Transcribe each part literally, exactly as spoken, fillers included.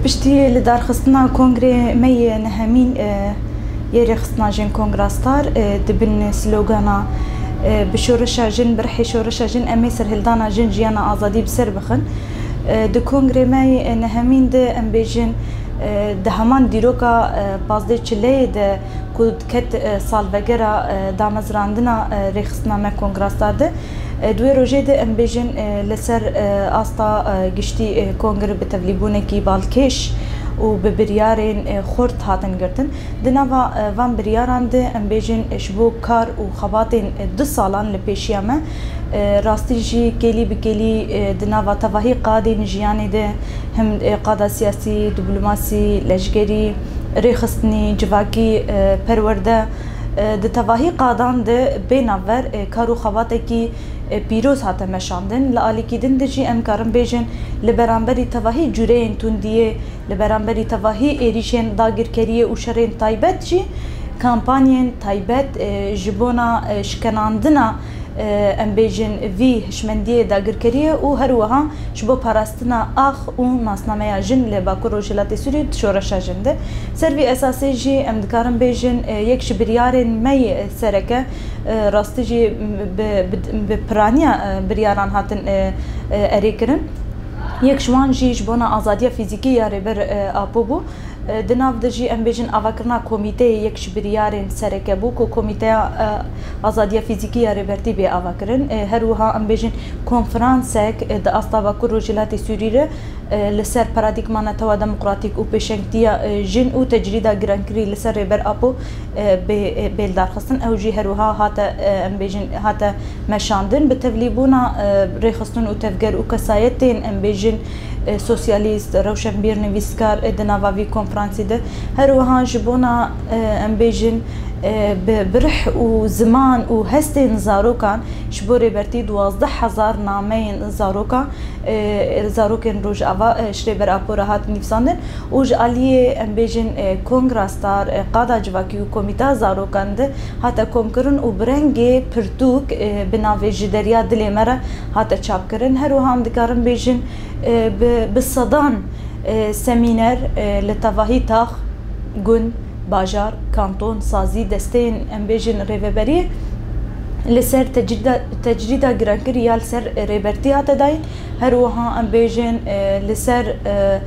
Piştî lidarxistina kongrê me yê nehemîn yê Rêxistina Jin Kongra Star, di bin slogana "Bi şoreşa jin, bi rihê şoreşa jin em ê serhildana jin, jiyana, azadî bi ser bixin", di kongrê me yê nehemîn de, em bêjin, di heman dîroka pazdeh çileyê de ku diket salvegera damezrandina Rêxistina me Kongra Star de, di wê rojê de, em bêjin, li ser asta giştî kongre bi tevlîbûnekî balkêş û bi biryarên xurt hatin girtin. Di nava van biryaran de, em bêjin, ji bo kar û xebatên du salan li pêşiya me, rastî jî kêlî bi kêlî di nava tevahî qadên jiyanê de, him qada siyasî, diplomasî, leşgerî, rêxistinî, civakî, perwerde, di tevahî qadan de bê navber kar û xebatekî pîroz hate meşandin. Li alîkî din de jî em karin bêjin, li beramberî tevahî cûreyên tundiyê, li beramberî tevahî êrîşên dagirkeriyê û şerên taybet jî kampanyên taybet ji bona şikenandina, em bêjin, vî hişmendiyê dagirkeriyê û her wiha ji bo parastina ax û nasnameya jin li Bakur Rojhilatê Sûrî di şoreşa jin de. Ser vî esasê jî em dikarin bêjin, e, yek ji biryarên me yê sereke, e, rastî jî bi, bi, bi piraniya, e, biryaran hatin, e, e, erê kirin. Yek ji wan jî ji bona azadiya fîzîkî ya Rêber, e, Apo bû. E, di nav de jî em bêjin avakirina komîteyê yek ji biryarên sereke bû ku Komîteya, e, Azadiya Fîzîkî ya Rêbertî bê avakirin. E, her wiha em bêjin konferansek, e, di asta Bakur Rojhilatê Sûrî re, e, li ser paradîgma netewa demokratîk û pêşengtiya, e, jin û tecrîda girankirî li ser Rêber Apo, e, bê, e, bê lidarxistin. Ew jî her wiha hate, e, em bêjin, hate meşandin. Bi tevlîbûna, e, rêxistin û tevger û kesayetên, em bêjin, e, sosyalîst, rewşenbîr, nivîskar, e, di nava vî konferansê de. Her wiha ji bona, e, em bêjin, e, bi, bi rih û ziman û hestên zarokan ji bo Rêbertî duwazdeh hezar nameyên zarokan, e, zarokên Rojava, e, ji Rêber Apo re hat nivîsandin û ji aliyê, em bêjin, e, Kongra Star, e, Qada Civakî û Komîta Zarokan de hate komkirin û bi rengê pirtûk, e, bi navê Ji Derya Dilê Me Re hate çapkirin. Her wiha em dikarin bêjin, e, bi, bi sedan, e, semîner, e, li tevahî tax, gund, bajar, kanton, sazî, desteyên, em bêjin, rêveberiyê li ser tecrîda, tecrîda girankirî ya li ser Rêbertî hate dayîn. Her wiha em bêjin, e, li ser, e,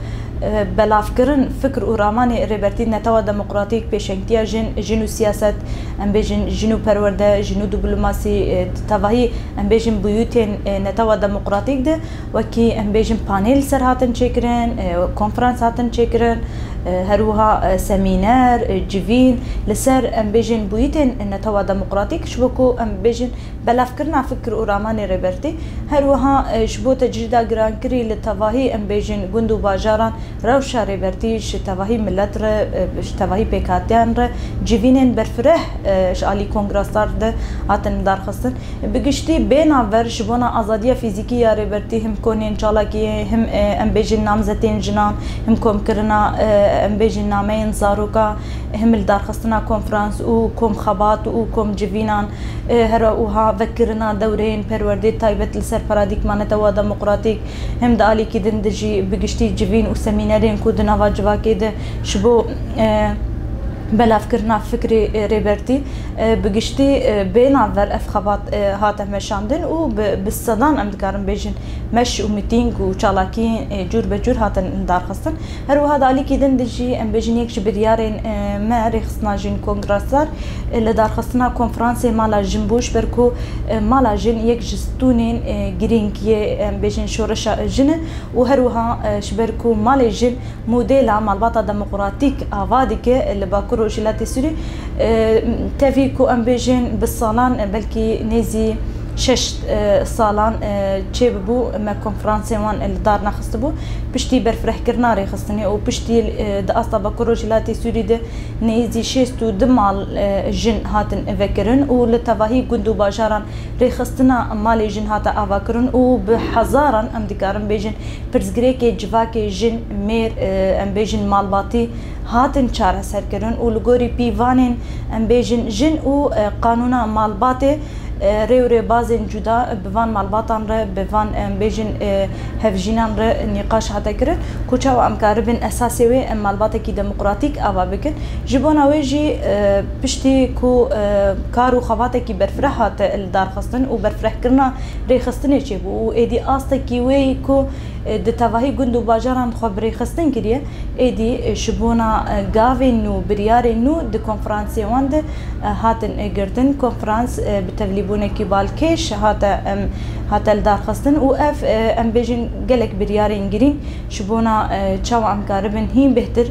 e, belavkirin fikr û ramanê Rêbertî, netewa demokratîk, pêşengtiya jin, jin û siyaset, em bêjin, jin û perwerde, jin û diplomasî, e, tevahî, em bêjin, bûyûtên, e, netewa demokratîk de. Wekî em bêjin panel ser hatin çêkirin, e, konferans hatin çêkirin, e, her wiha, e, semîner, e, civîn li ser, em bêjin, bûyîtên netewa demokratîk, ji bo ku, em bêjin, belavkirina fikir û ramanê Rêbertî, her wiha, e, ji bo tecrîda girankirî li tevahî, em bêjin, gund û bajaran, rewşa Rêbertî ji tevahî milet re, e, ji tevahî pêkhatiyan re civînên berfireh, e, ji alî Kongra Star de hatin lidarxistin. Bi giştî bê navber ji bona azadiya fîzîkî ya Rêbertî him konên çalakiyê, him, e, em bêjin namzetên jinan, him komkirina, e, em bêjin nameyên zaroka, him lidarxistina konferans û kom xebat û kom civînan, e, her wiha vekirina dewreyên perwerdê taybet li ser paradîgma netewa demokratîk, him di alîkî din de jî bi giştî civîn û semînerên ku di nava civakê de ji bo, e, belavkirina fikrê, e, Rêbertî, e, bi giştî, e, bê navber ev xebat, e, hate meşandin û bi, bi sedan em dikarin bêjin meş û mitîng û çalakiyên, e, cûr be cûr hatin lidarxistin. Her wiha di alîkî din de jî em bêjin yek ji biryarên, e, me Rêxistina Jin Kongra Star, e, lidarxistina konferansê Mala Jin bû, ji ber ku, e, mala jin yek ji stûnên, e, girîng yê, em bêjin, şoreşa jin e û her wiha, e, ji ber ku malê jin modela malbata demokratîk ava dike li Bakur Rojhilatê Sûrî. E, tevî ku em bêjin bi salan, e, belkî nêzî şeş, e, salan, e, çêbibû, me konferansên wan, e, li dar nexistibû. Piştî berfirehkirina rêxistinê û piştî, e, di asta Bakur Rojhilatê Sûrî de nêzî şêst û du mal, e, jin hatin vekirin û li tevahî gund û bajaran rêxistina malê jin hate avakirin û bi hezaran, em dikarin bêjin, pirsgirêkê civakê jin, mêr, e, em bêjin malbatî hatin çareserkirin û li gorî pîvanên, em bêjin, jin û, e, qanûna malbatê, e, rê û rêbazên cuda bi van malbatan re, bi van, em bêjin, e, hevjînan re nîqaş hate kirin, ku çawa em karibin esasê wê em malbatekî demokratîk ava bikin. Ji bona wê jî, e, piştî ku, e, kar û xebatekî berfireh hate li dar xistin û berfirehkirina rêxistinê çêbû û êdî astekî wê yî ku, e, di tevahî gund û bajaran xwe bi rêxistin kiriye, êdî, e, ji bona, e, gavên nû, biryarên nû di konferansê wan de, e, hatin, e, girtin. Konferans, e, bi tevlîbûnekî balkêş hate, em, hate lidarxistin û ev, e, em bêjin gelek biryarên girîng ji bona, e, çawa em karibin hîn bêhtir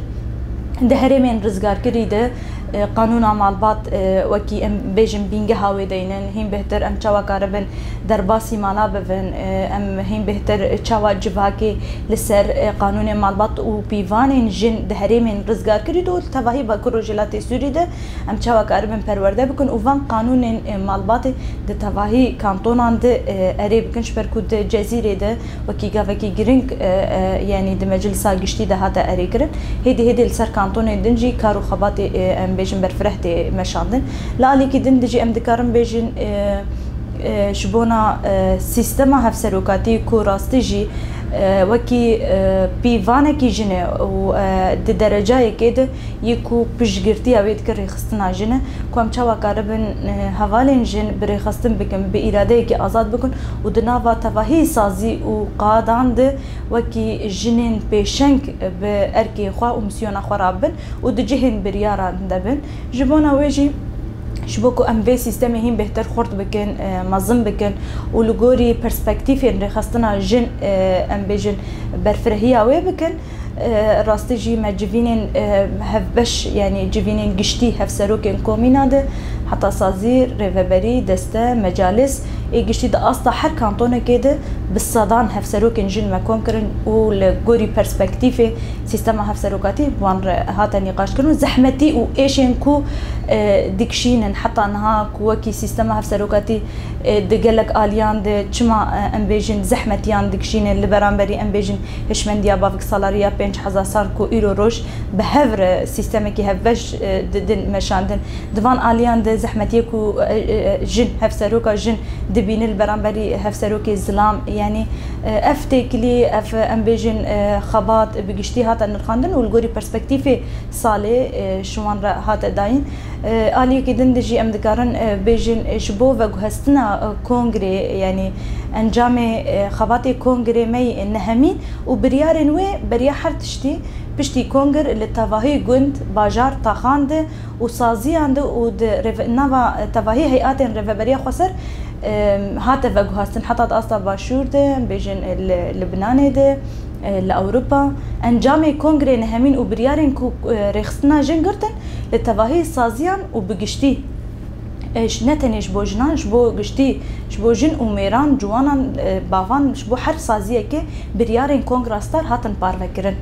di herêmên rizgarkirî de, e, qanûna malbat, e, wekî em bêjin bîngeha wê deynin, hîn bêhtir em çawa karibin derbasî mala bibin, e, em hîn bêhtir çawa civakê li ser, e, qanûnên malbat û pîvanên jin di herêmên rizgarkirî de û li tevahî Bakur Rojhilatê Sûrî de em çawa karibin perwerde bikin û van qanûnên, e, malbatê di tevahî kantonan de, e, erê bikin, ji ber ku di Cezîrê de wekî gavekî girîng, e, e, yanî di meclisa giştî de hate erêkirin. Hêdî hêdî li ser kantonên din jî kar û xebatê, e, em bêjin berfireh tê meşandin. Li alîkî din de jî em dikarin bêjin, e, e, ji bona, e, sîstema hevserokatî ku rastî jî, e, wekî, e, pîvanekî jin e û, e, di derecayekê de yê ku piştgirtiya wê dike rêxistina jin e, ku em çawa karibin, e, hevalên jin bi rêxistin bikin, bi îradeyekî azad bikin û di nava tevahî sazî û qadan de wekî jinên pêşeng bi erkê xwe û mîsyona xwe rabin û di cihên biryaran de bin. Ji bona wê jî, ji bo ku em vê sîstemê hîn bêhtir xurt bikin, e, mezin bikin û li gorî perspektîfên rêxistina jin, e, em bêjin berfirehiya wê bikin, e, rastî jî me civînên, e, hevbeş, yanî civînên giştî hevserokên komîna de, heta sazî, rêveberî, deste, mecalis, ê giştî di asta her kantonekê de bi sedan hevserokên jin me kom kirin û li gorî perspektîfê sîstema hevserokatî bi wan re hate nîqaşkirin û zehmetî û êşên ku, e, dikişînin heta niha ku wekî sîstema hevserokatî, e, di gelek aliyan de çima, e, em bêjin zehmetiyan dikişînin li beramberî em bêjin hişmendiya baviksalariya pênc hezar sal ku îro roj bi hev re sîstemekî hevbeş, e, didin meşandin. Di van aliyan de zehmetiyê ku, e, e, jin hevseroka jin dibîne li beramberî hevserokê zilam, yanî, e, ev têkilî, ev, em bêjin, e, xebat bi giştî hate nirxandin û li gorî perspektîfê salê, e, ji wan re hate dayîn. E, aliyekî din de jî em dikarin, e, bêjin, e, ji bo veguhestina, e, kongrê, yanî encamê, e, xebatê kongrê me yê nehemîn û biryarên wê beriya her tiştî piştî kongr li tevahî gund, bajar, taxan de û saziyan de û di rêve-, nava tevahî heyatên rêveberiya xweser, em, hate veguhastin. Heta di asta başûr de, em bêjin, li Libnanê de, e, li Ewropa, encamê kongrê nehemîn û biryarên ku, e, rêxistina jin girtin, li tevahî saziyan û bi giştî, e, ji, ne tenê ji bo jinan, ji bo giştî, ji bo jin û mêran, ciwanan, e, bavan, ji bo her saziyekê biryarên Kongra Star hatin parvekirin.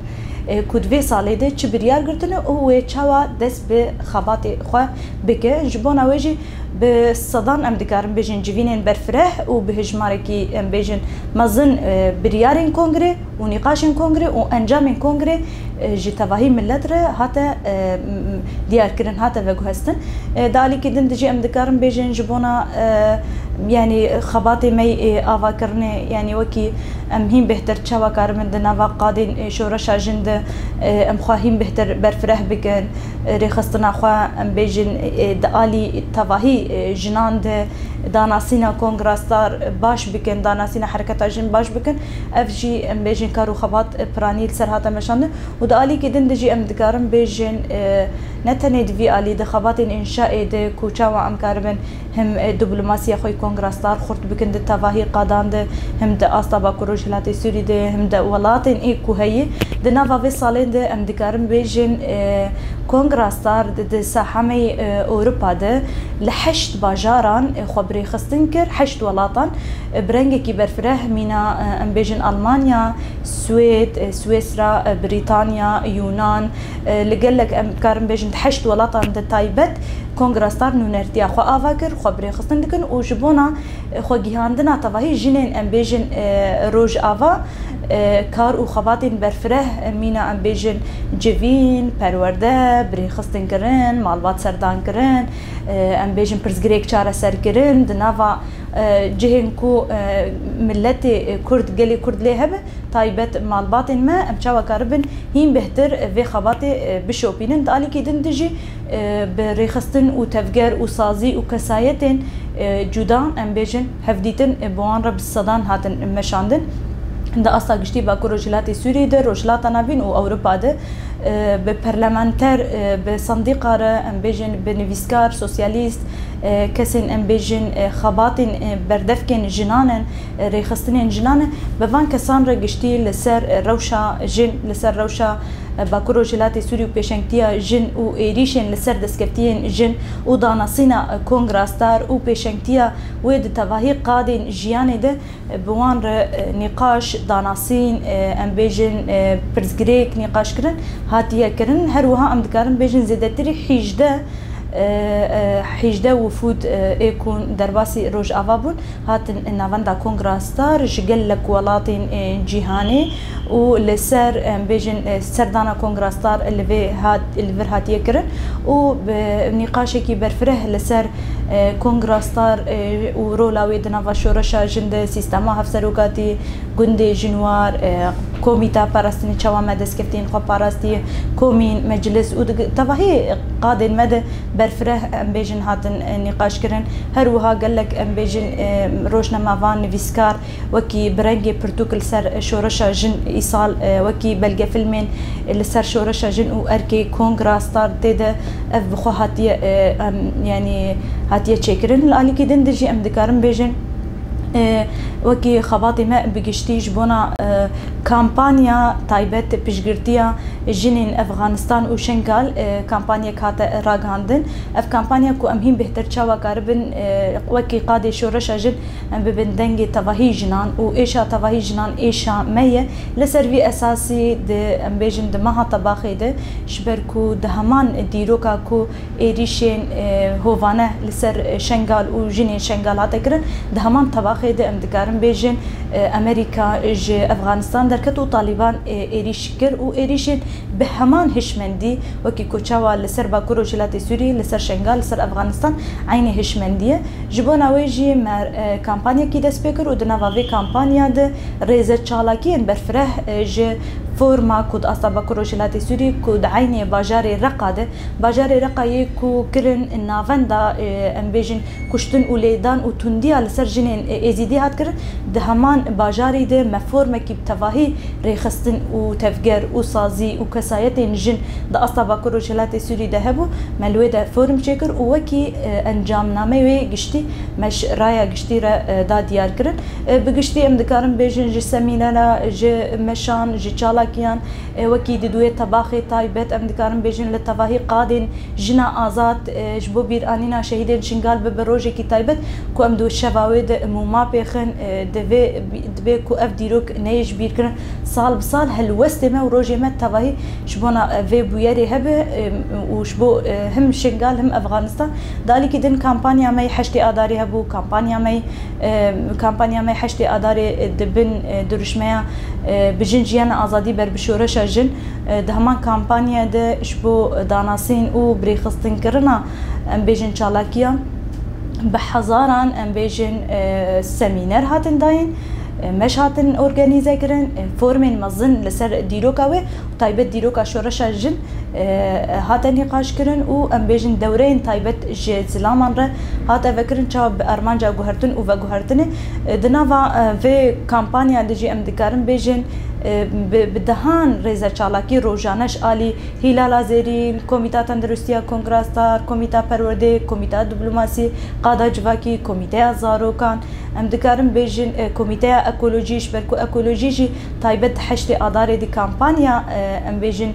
E, ku di vê salê de çi biryar girtine û wê çawa dest bi xebatê xwe bike. Ji bona wê jî bi sedan em dikarin bêjin civînên berfireh û bi hejmarekî em bêjin mezin, e, biryarên kongrê û nîqaşên kongrê û encamên kongrê, e, ji tevahî milet re hate, e, m-, m-, diyarkirin, hate veguhestin. E, di alîkî din de jî em dikarin bêjin ji bona, e, yanî xebatê me yê avakirinê, yanî wekî em hîn bêhtir çawa karibin di nava qadên, e, şoreşa jin de, e, em xwe hîn bêhtir berfireh bikin, e, rêxistina xwe em bêjin, e, di alî tevahî, e, jinan de danasîna Kongra Star baş bikin, danasîna hereketa jin baş bikin. Ev jî em bêjin kar û xebat, e, piranî li ser hate meşandin û di alîkî din de jî em dikarin bêjin, e, ne tenê di vî alî di xebatên înşaê de ku çawa em karibin him, e, diplomasiya xwe yê Kongra Star xurt bikin di tevahî qadan de, him di asta Bakur Rojhilatê Sûrî de, him di welatên ê ku heyî. Di nava vê salên de em dikarin bêjin, e, Kongra Star di, di saha me yê, e, Ewropa de li heşt bajaran, e, xwe birêxistin kir, heşt welatan, e, bi rengekî berfireh mîna, e, em bêjin Almanya, Swêd, e, Swêsra, e, Brîtanya, Yûnan, e, li gelek em dikarin bêjin di heşt welatan de taybet, Kongra Star nûnertiya xwe ava kir, xwe bi rêxistin dikin û ji bona, e, xwe gihandina tevahî jinên, em bêjin, e, Rojava, e, kar û xebatên berfireh, e, mîna, em bêjin, civîn, perwerde, bi rêxistin kirin, malbat serdan kirin, e, em bêjin pirsgirêk çareser kirin, di nava, e, cihên ku, e, miletê, e, Kurd, gelê Kurd lê hebe, taybet malbatên me, em çawa karibin hîn bêhtir vê xebatê, e, bişopînin. Di alîkî din de jî, e, bi rêxistin û tevger û sazî û kesayetên, e, cuda, em bêjin, hevdîtin, e, bi wan re bi sedan hatin meşandin. Di asta giştî Bakur Rojhilatê Sûriyê de, Rojhilata Navîn û Ewropa de, e, bi parlamenter, e, bi sendîqa re, em bêjin, bi nivîskar, sosyalîst, e, kesên, em bêjin, e, xebatên, e, berdevkên jinan in, e, rêxistinên jinan in, bi van kesan re giştî li ser, e, rewşa jin, li ser rewşa, e, Bakur Rojhilatê Sûrî û pêşengtiya jin û êrîşên li ser destkeftiyên jin û danasîna, e, Kongra Star û pêşengtiya wê di tevahî qadên jiyanê de, e, bi wan re, e, nîqaş, danasîn, e, em bêjin, e, pirsgirêk nîqaş kirin, hatiye kirin. Her wiha em dikarin bêjin zêdetirî hîjdeh, e, e, hîjdeh wifûd, e, ê ku derbasî Rojava bûn, hatin navenda Kongra Star ji gelek welatên, e, cîhanê û li ser, em bêjin, e, serdana Kongra Star li vê hat, li vir hatiye kirin û bi nîqaşekî berfireh li ser, e, Kongra Star, e, û rola wê di nava şoreşa jin de, sîstema hevserokatî, gundê jinwar, e, komîta parastinê, çawa me destkeftiyên xwe parastiye, komîn, meclis û di tevahî qadên me de berfireh, em bêjin, hatin, e, nîqaş kirin. Her wiha gelek, em bêjin, e, rojnamevan, nivîskar, wekî bi rengê pirtûk li ser şoreşa jin îsal, e, wekî belgefilmên li ser şoreşa jin û erkê Kongra Star tê de ev bi xwe hatiye, e, em, yanî hatiye çêkirin. Li alîkî din de jî em dikarin bêjin, e, wekî xebatê me bi giştî ji bona, e, kampanya taybet piştgirtiya jinên Efxanistan û Şengal, e, kampanyek hate ragihandin. Ev kampanya ku em hîn bêhtir çawa karibin, e, wekî qadê şoreşa jin em bibin dengê tevahî jinan û êşa tevahî jinan êşa me ye. Li ser vî esasî di, em bêjin, di meha Tebaxê de, ji ber ku di heman dîroka ku êrîşên, e, hovane li ser, e, Şengal û jinên Şengal hate kirin, di heman Tebaxê de em dikarin bêjin, e, Amerîka ji Efxanistan derket û Talîban, e, êrîş kir û êrîşên bi heman hişmendî, wekî ku çawa li ser Bakur Rojhilatê Sûriyê, li ser Şengal, li ser Efxanistan eynî hişmendî ye. Ji bona wê jî me, e, kampanyekî dest pê kir û di nava vê kampanya de rêze çalakiyên berfireh, e, ji forma ku di asta Bakur Rojhilatê Sûriyê ku di eynê bajarê Reqa de, bajarê Reqa yê ku kirin navenda, e, em bêjin, kuştin û lêdan û tundiya li ser jinên, e, Êzîdî hat kirin, di heman bajarî de me formekî bi tevahî rêxistin û tevger û sazî û kesayetên jin di asta Bakur Rojhilatê Sûrî de hebû, me li wê de form çêkir û wekî, e, encamnameyê wê giştî me ji raya giştî re, e, da diyar kirin. E, bi giştî em dikarin bêjin ji semînera, ji meşan, ji çalakiyan, e, wekî di duwê Tebaxê taybet em dikarin bêjin li tevahî qadên jina azad, e, ji bo bîranîna şehîdên Şingal bibe rojekî taybet ku em di şeva wê de mûma pêxin, e, divê, divê ku ev dîrok neyê ji bîr kirin. Sal bi sal helwestê me û rojê me tevahî ji bona, e, vê bûyerê hebe, e, û ji bo, e, him Şingal him Efxanistan. Di alîkî din kampanya me yê heştê Adarê hebû, kampanya me yê, e, kampanya me yê heştê Adarê, e, di bin, e, dirûşmeya, e, Bi Jin Jiyana Azadî ber bi şoreşa jin, e, di heman kampanya de ji bo danasîn û birêxistinkirina, em bêjin, çalakiya bi hezaran, em bêjin, e, semîner hatin dayîn, e, meş hatin organîze kirin, e, formên mezin li ser dîroka wê û taybet dîroka şoreşa jin, e, hate nîqaşkirin û, em bêjin, dewreyên taybet ji zilaman re hate vekirin, çawa bi armanca guhertin û veguhertinê. E, di nava, e, vê kampanya de jî em dikarin bêjin, e, bi, bi dehan rêzeçalakî rojane ji alî Hîlala Zêrîn, Komîta Tenduristiya Kongra Star, Komîta Perwerdê, Komîta Diplomasî, Qada Civakî, Komîteya Zarokan, em dikarin bêjin, e, Komîteya Ekolojî, ji ber ku ekolojî jî taybet di heştê Adarê di kampanya, e, em bêjin,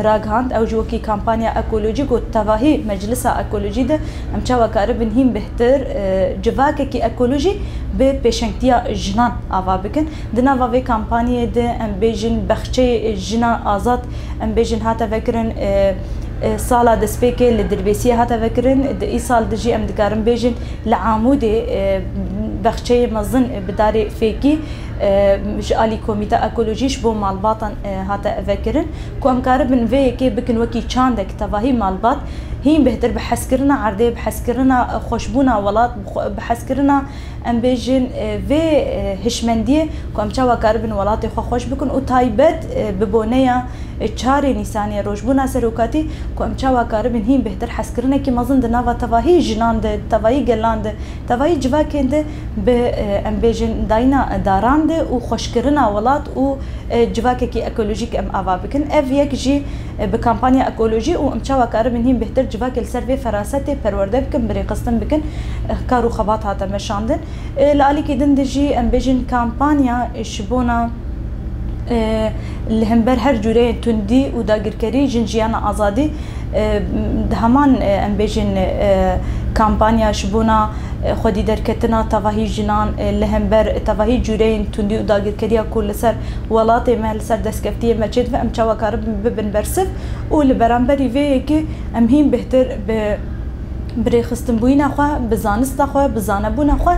ragihand. Ew jî wekî kampanya ekolojî got, tevahî Meclisa Ekolojî de em çawa karibin hîn bêhtir, e, civakekî ekolojî bi pêşengtiya jinan ava bikin. Di nava vê kampanyê de, em bêjin, Bexçeyê Jina Azad, em bêjin, hate vekirin, e, E, sala destpêkê li Dirbêsiyê hate vekirin. Di îsal de jî em dikarin bêjin li Amûdê, e, bexçeyê mezin bi darê fêkî, e, ji alî Komîta Ekolojî ji bo malbatan, e, hate vekirin. Ku em karibin vê yekê bikin wekî çandek tevahî malbat, hîn bêhtir bi hezkirina erdê, bi hezkirina xweşbûna welat, bi xwe-, bi hezkirina, em bêjin, e, vê, e, hişmendiyê ku em çawa karibin welatê xwe xweş bikin û taybet, e, bi boneya, e, çarê Nîsanê, rojbûna serokatî, ku em çawa karibin hîn bêhtir hezkirinekî mezin di nava tevahî jinan de, tevahî gelan de, tevahî civakên de bi, e, em bêjin, dayîna daran de û xweşkirina welat û, e, civakekî ekolojîk em ava bikin. Ev yek jî, e, bi kampanya ekolojî û em çawa karibin hîn bêhtir civakê li ser vê ferasetê perwerde bikin, birêxistin bikin, e, kar û xebat hate meşandin. E, li alîkî din de jî em bêjin kampanya, e, ji bona, e, li hember her cûreyên tundî û dagirkerî jin jiyana azadî, e, di heman, e, em bêjin, e, kampanya ji bona, e, xwedî derketina tevahî jinan, e, li hember tevahî cûreyên tundî û dagirkeriya ku li ser welatê me, li ser destkeftiyê me çêdibe, em çawa karibin bibin bersiv û li beramberî vê yekê em hîn bêhtir bi birêxistinbûyîna xwe, bi zanista xwe, bi zanebûna xwe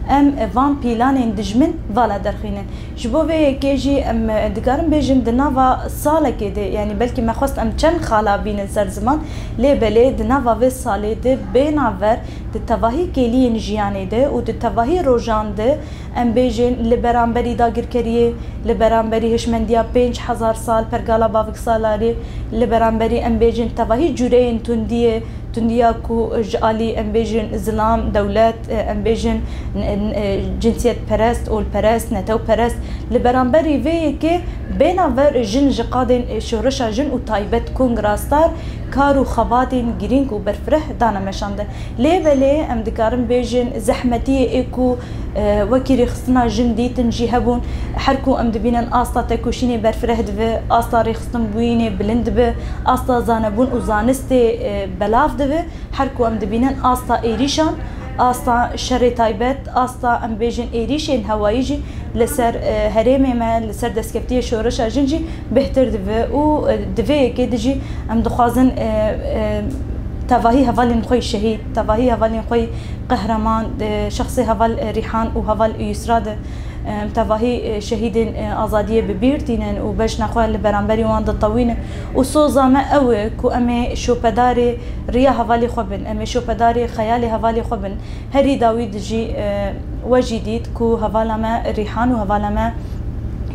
em van pîlanên dijmin vala derxînin. Ji bo vê yekê jî em dikarin bêjin di nava salekê de, yanî belkî me xwest em çend xala bînin ser ziman, lê belê di nava vê salê de bê navber di tevahî kêliyên jiyanê de û di tevahî rojan de, em bêjin, li beramberî dagirkeriyê, li beramberî hişmendiya pênc hezar sal pergala Bavik Salarê, li beramberî, em bêjin, tevahî cûreyên tundiyê, tundiya ku ji alî, em bêjin, zilam, dewlet, e, em bêjin, n-, n-, e, cinsiyetperest, olperest, netewperest, li beramberî vê yekê bê navber jin ji qadên, e, şoreşa jin û taybet Kongra Star kar û xebatên girîng û berfireh dane meşandin. Lê belê em dikarin bêjin zehmetiyê ê ku, e, wekî rêxistina jin dîtin jî hebûn. Her ku em dibînin asta tekoşînê berfireh dibe, asta rêxistinbûyînê bilind dibe, asta zanebûn û zanistê, e, belav dibe. Her ku em dibînin asta êrîşan, asta şerê taybet, asta em bêjin êrîşên hewayî jî li ser, e, herêmê me, li ser destkeftiyê şoreşa jin jî bêhtir dibe û, e, di vê yekê de jî em dixwazin, e, e, tevahî hevalên xwe yî şehîd, tevahî hevalên xwe yî qehreman, e, şexsê heval, e, Rîhan û heval Yusra de, e, tevahî, e, şehîdên, e, azadiyê bi bîr tînin û bejna xwe li beramberî wan ditewînin. Û soza me ew e ku em ê şopedarê riya hevalê xwe bin, em ê şopedarê xeyalê hevalê xwe bin. Herî dawî de jî, e, we jî dît ku hevala me Rîhan û hevala me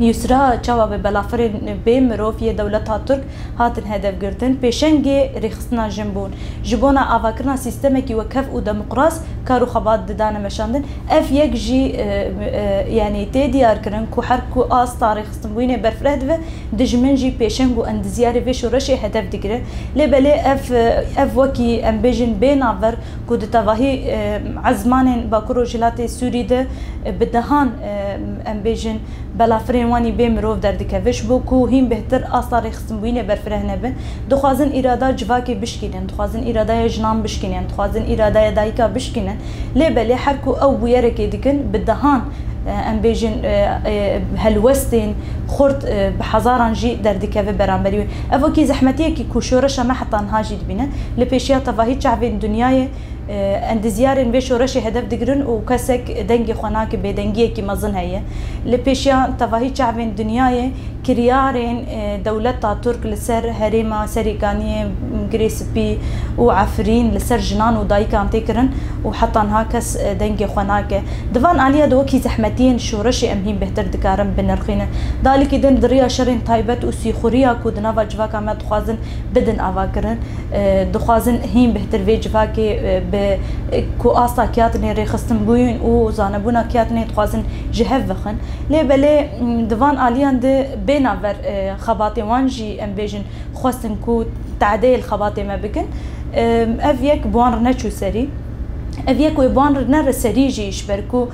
Yusra çawa bi belafirên bê mirov yê dewleta Tirk hatin hedef girtin. Pêşengê rêxistina jin bûn. Ji bona avakirina sîstemekî wekhev û demokras kar û xebat didane meşandin. Ev yek jî, e, e, yanî tê diyarkirin ku her ku asta rêxistinbûyînê berfireh dibe, dijmin jî pêşeng û endizyarê vê şoreşê hedef digire. Lê belê ev, e, ev wekî em bêjin bê navber ku di tevahî, e, ezmanên Bakur Rojhilatê Sûrî de, e, bi dehan, e, em bêjin belafirên wan î bê mirov derdikeve, ji bo ku hîn bêhtir asta rêxistinbûyînê berfireh nebin. Dixwazin îrada civakê bişkînin, dixwazin îradaya jinan bişkînin, dixwazin îradaya dayika bişkînin. Lê belê her ku ew bûyerekê dikin, bi dehan, e, em bêjin, e, e, helwestên xurt, e, bi hezaran jî derdikeve beramberî wê. Ev wekî zehmetiyekî ku şoreşa me heta niha jî dibîne. Li pêşiya tevahî çavên dinyayê, e, endizyarên vê şoreşê hedef digirin û kesek dengê xwe nake, bêdengiyekî mezin heye. Li pêşiya tevahî çavên dinyayê kiryarên, e, dewleta Tirk li ser herêma Serêkaniyê, Girê Spî û Efrîn li ser jinan û dayikan tê kirin û heta niha kes, e, dengê xwe nake. Di van aliyê de wekî zehmetiyên şoreşê em hîn bêhtir dikarin binirxînin. Di alîkî din di riya şerên taybet û sîxuriya ku di nava civaka me dixwazin bidin avakirin, e, dixwazin hîn bêhtir vê civakê, e, bi, e, ku asta kiyatinê rêxistinbûyîn û zanebûna kiyatinê dixwazin ji hev vexin. Lê belê, m, di van aliyan de bê navber, e, xebatê wan jî em bêjin xwestin ku tadeyê li xebatê me bikin. E, ev yek bi wan re neçû serî. Ev yek wê bi wan re nere serî jî ji ber ku,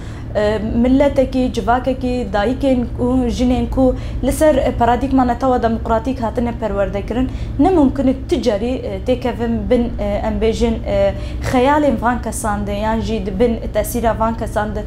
Miletekî, civakekî, dayikên û jinên ku li ser paradîgma netewa demokratîk hatine perwerdekirin, ne mumkin e tu carî têkevin bin, em bêjin, xeyalên van kesan de yan jî di bin tesîra van kesan de.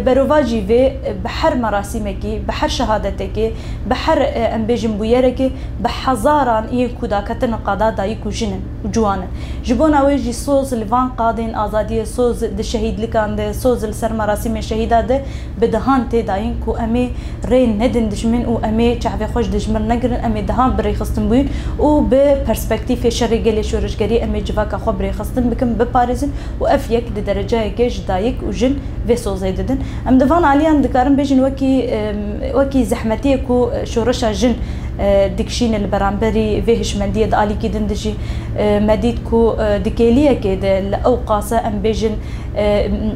Berovajî vê, bi her merasîmekî, bi her şehadetekê, bi her, em bêjin, bûyerekê, bi hezaran yên ku daketine qada dayik û jin in û ciwan in. Ji bona wê jî soz li van qadên azadiyê, soz di şehîdlikan de, soz li ser merasîmê şehîda de bi dehan tê dayîn ku em ê rê nedin dijmin û em ê çavê xwe ji dijmin negirin, em ê dehan bi rêxistin bûyin û bi perspektîfê şerê gelê şoreşgerî em ê civaka xwe bi rêxistin bikin, biparêzin û ev yek di derecayeke ji dayik û jin vê sozê didin. Em di van aliyan dikarin bêjin wekî, em, wekî zehmetiyê ku şoreşa jin, e, dikişîne li beramberî vê hişmendiyê di alîkî din de jî, e, me dît ku, e, di kêliyekê de li ew qase em bêjin, e,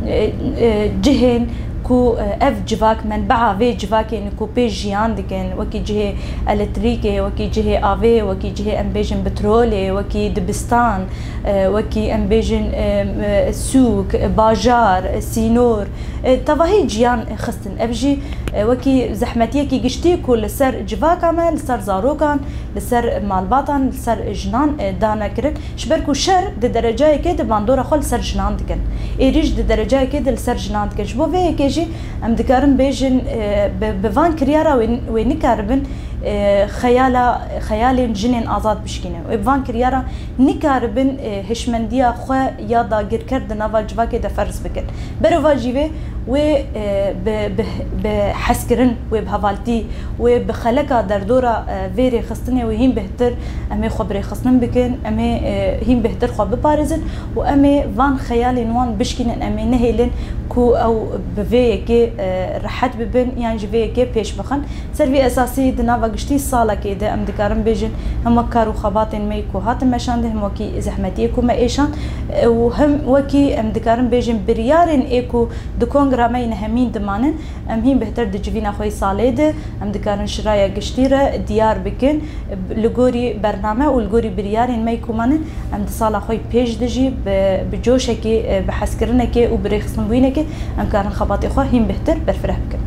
e, e, cihên ku, e, ev civak, menbea vê civakê ne ku pê jiyan dikin, wekî cihê elektrîkê, wekî cihê avê, wekî cihê em bêjin petrolê, wekî dibistan, e, wekî em bêjin, e, e, sûk, bajar, e, sînor, e, tevahî ciyan xistin. Ev jî, e, wekî zehmetiyekî giştî ku li ser civaka me, li ser zarokan, li ser malbatan, li ser jinan, e, dane kirin. Ji ber ku şer di derecayekê de bandora xwe li ser jinan dikin. Êrîş di derecayekê de li ser jinan dikin. Ji bo vê yekê jî em dikarin bêjin, e, bi, bi van kiryara wê, wê nikaribin, e, xeyala, xeyalên jinên azad bişkînin. Wê bi van kiryara nikaribin, e, hişmendiya xwe ya dagirker di nava civakê de ferz bikin. Berovajî vê, wê, e, bi, bi, bi hezkirin, wê bi hevaltî, wê bi xeleka derdora, e, vê rêxistinê wê hîn bêhtir em ê xwe bi rêxistin bikin, em ê, e, hîn bêhtir xwe biparêzin û em ê van xeyalên wan bişkînin, em ê nehêlin ku ew bi vê yekê, e, rehet bibin yan ji vê yekê pêş bixin. Ser vî esasî di nava giştî salekê de em dikarin bêjin, hem wek kar û xebatên me ku hatin meşandin, hem wekî zehmetiyê ku me êşand, e, û hem wekî em dikarin bêjin biryarên ê ku di kongra me yê nehemîn dimanin, em hîn bêhtir di civîna xwe yê salê de em dikarin ji raya giştî re diyar bikin. Li gorî bername û li gorî biryarên me yê ku manin, em di sala xwe yê pêş de jî bi, bi coşekê, e, bi hezkirinekê û bi rêxistinbûyînekê em karin xebatê xwe hîn bêhtir berfireh bikin.